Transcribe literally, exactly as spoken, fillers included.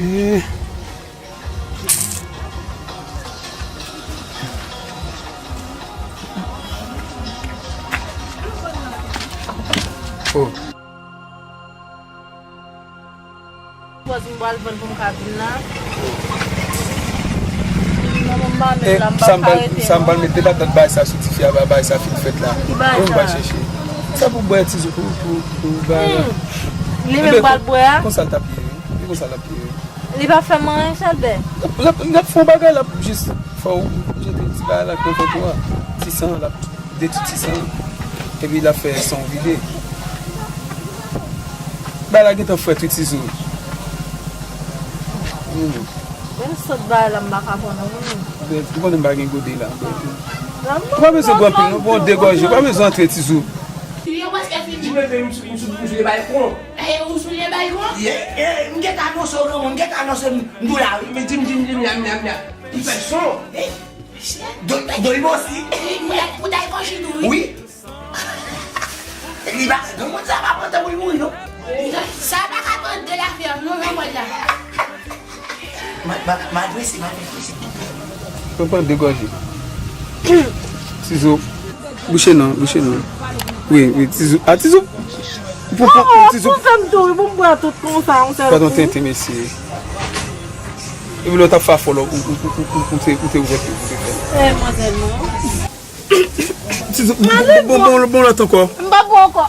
Eh. Oh. Pòz m pral vann pou m ka vin la. Manman m pa menm la, m pa ka rete non. Sa m pral met de patat bagay sa sou tifi a, bagay sa fin fèt la. Ki bagay sa? Ou m pral chèche. Sa pou bwè ti zo pou, pou, pou bagay la. Hmm. Li menm pral bwè a? Konsa l t ap ye, wi. Li konsa l ap ye, wi. Li pa fè m anyen, Chalbè? L ap, l ap, l ap fè yon bagay, l ap jis fè w jete ti bagay la k nan vant ou a. Ti san, l ap detwi ti san. Epi l ap fè san w vide. Bagay la gentan frèt wi, ti zo. Hmm. Men sòt bagay la, m pa ka pran non, wi. Ou konnen m pa gen gode la. Ou pa bezwen bwè anpil, non, pran de gòje, ou pa bezwen antre, ti zo. Li yo prèske fini. Di mwen fè m sou, m sou, m sou le balkon. E, ou sou le balkon? Ye, e, m gentan anonse w, granmoun, m gentan anonse m, m tou la, wi. Men di m, di m, di m, di m, di m, di m. Li fè son. E, do, do, li bon si. Li, li, li ta evanjil tou, wi. Wi. Li pa, granmoun sa pa pran tan pou l mouri, non. Sa pa ka pran de lafè, non, non, mwen la. Ma, ma, ma drese, ma drese. Mwen pran de gòje. Ti zo. Bouche non, bouche non. Wi, wi, ti zo. A, ti zo. Pou, pou, ti zo. Pou fè m tou, wi, pou m bwè tout konsa, yon sèl kou. Pardon, tenten, mesye. Epi lè w t ap fè afò la, ou, ou, ou, ou, ou te, ou te ouvè pye, ou te fè. Eh, manzè, non. Ti zo, bon, bon, bon, bon lòt ankò. M pa bon ankò.